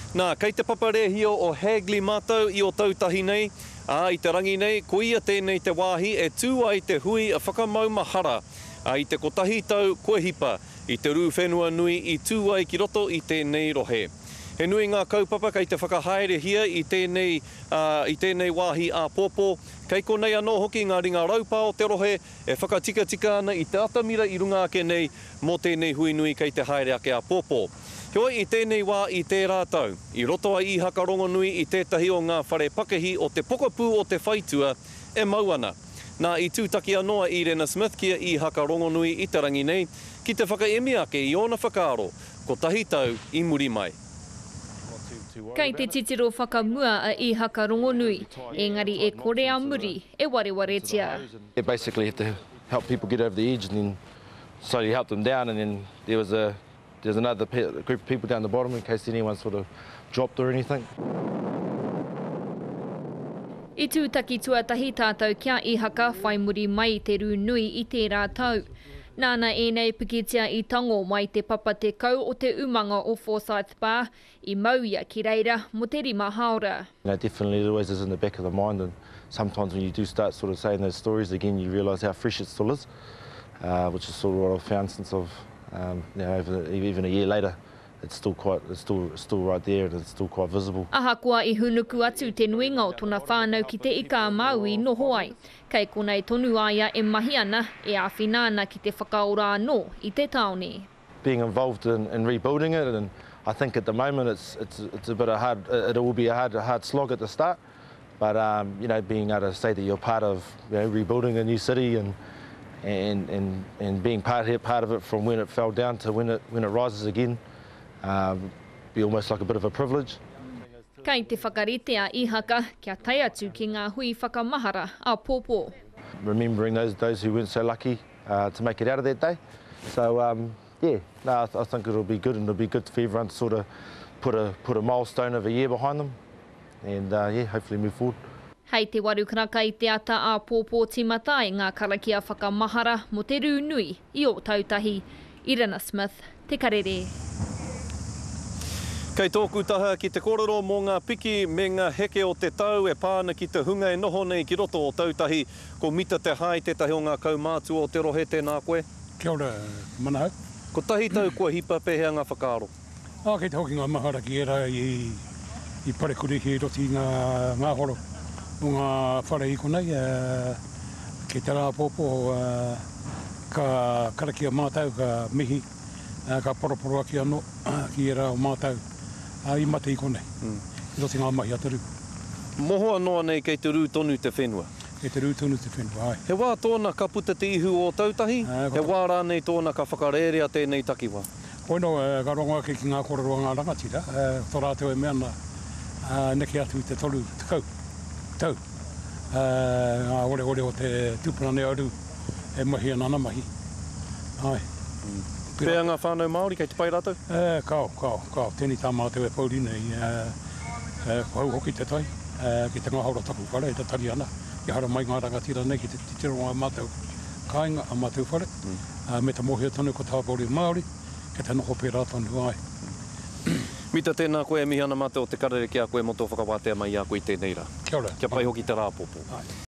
Nā, kei te papa rēhia o Hagley mātou i Ōtautahi nei, ā, i te rangi nei, koia tēnei te wāhi e tū ai te hui whakamaumahara i te kotahi tau kua hipa i te rū whenua nui i tū ai ki roto i tēnei rohe. He nui ngā kaupapa kei te whakahaerehia i tēnei, ā, i tēnei wāhi āpōpō. Kei konei anō hoki ngā ringa raupā o te rohe e whakatikatika ana i te atamira i runga ake nei mō tēnei hui nui kei te haere ake āpōpō. Heoi, i tēnei wā i tērā tau, i roto a Īhaka Rongonui i tētahi o ngā whare pakihi o te pokapū o te whaitua e mau ana. Nā, i tūtaki anō a Īrena Smith ki a Īhaka Rongonui i te rangi nei, ki te whakaemi ake i ōna whakaaro, kotahi tau i muri mai. Kei te titiro whakamua a Īhaka Rongonui, engari e kore a muri e warewaretia. They basically had to help people get over the edge and then slowly help them down and then there was a There's another group of people down the bottom in case anyone sort of dropped or anything. I tūtaki tuatahi tātou ki a Ihaka whai muri mai i te rū nui i tērā tau. Nāna ēnei pikitia i tango mai te papa 10 o te umanga o Forsyth Bar, i mau ia ki reira mō te rima hāora. You know, definitely it always is in the back of the mind and sometimes when you do start sort of saying those stories again you realise how fresh it still is, uh, which is sort of what I've found since I've Um, you know, over, even a year later, it's still quite, it's still, it's still right there and it's still quite visible. Ahakoa i hūnuku atu te nuinga o tona whānau ki Te Ika-a-Māui noho ai, kei konei tonu a ia e mahi ana, e āwhina ana ki te whakaora anō i te tāone. Being involved in, in rebuilding it and I think at the moment it's, it's, it's a bit of hard, it will be a hard, a hard slog at the start. But um, you know, being able to say that you're part of you know, rebuilding a new city and and, and, and being part, here, part of it from when it fell down to when it, when it rises again, um, be almost like a bit of a privilege. Kei te whakarite a Ihaka kia tae atu ki ngā hui whakamahara āpōpō. Remembering those, those who weren't so lucky uh, to make it out of that day. So um, yeah, no, I, th I think it'll be good and it'll be good for everyone to sort of put a, put a milestone of a year behind them. And uh, yeah, hopefully move forward. Hei te waru karaka i te ata āpōpō tīmata ai ngā karakia whakamahara mō te rū nui i Ōtautahi. Irina Smith, Te Karere. Kei tōku taha ki te kōrero mō ngā piki me ngā heke o te tau e pā ana ki te hunga e noho nei ki roto o Tautahi. Ko Mita Te Hae tētahi o ngā kaumātua o te rohe, tēnā koe. Kia ora, Manahau. Kotahi tau kua hipa, pēhea ngā whakaaro? Ā, kei te hoki ngā mahara ki ērā i parekurihia i roto i ngā ngāhoro o ngā whare i konei, ā, kei te rā āpōpō, ā, ka karakia mātou, ka mihi, ā, ka poroporoaki anō ki ērā o mātou, ā, i mate i konei, i roto i ngā mahi a te rū. Mohoa noa nei kei te rū tonu te whenua. Kei te rū tonu te whenua, āe. He wā tōna ka puta te ihu o Ōtautahi, he wā rānei tōna ka whakarērea tēnei takiwā. Koinō ka rongo ake ki ngā kōrero a ngā rangatira, ko tō rātou e mea ana, neke atu i te 30 tau ngā oreore o te tupuna nei a Ru e mahi ana ana mahi. Āe. Pēhea ngā whānau Māori, kei te pai rātou? Kāo, kāo, kāo. Tēnei tā mātou e pouri nei, ko hau hoki te tai, ki te ngahoro taku whare e tatari ana, kia haramai ngā rangatira nei ki te titiro o ā mātou kāinga, ā mātou whare. Ā, me te mōhio tonu ko tā Bori Māori, kei te noho pērā tonu ai. Mita, tēnā koe, e mihi ana mātou o Te Karere ki a koe mō tō whakawātea mai i a koe i tēnei rā. Kia ora. Kia pai hoki te rā āpōpō. Āe.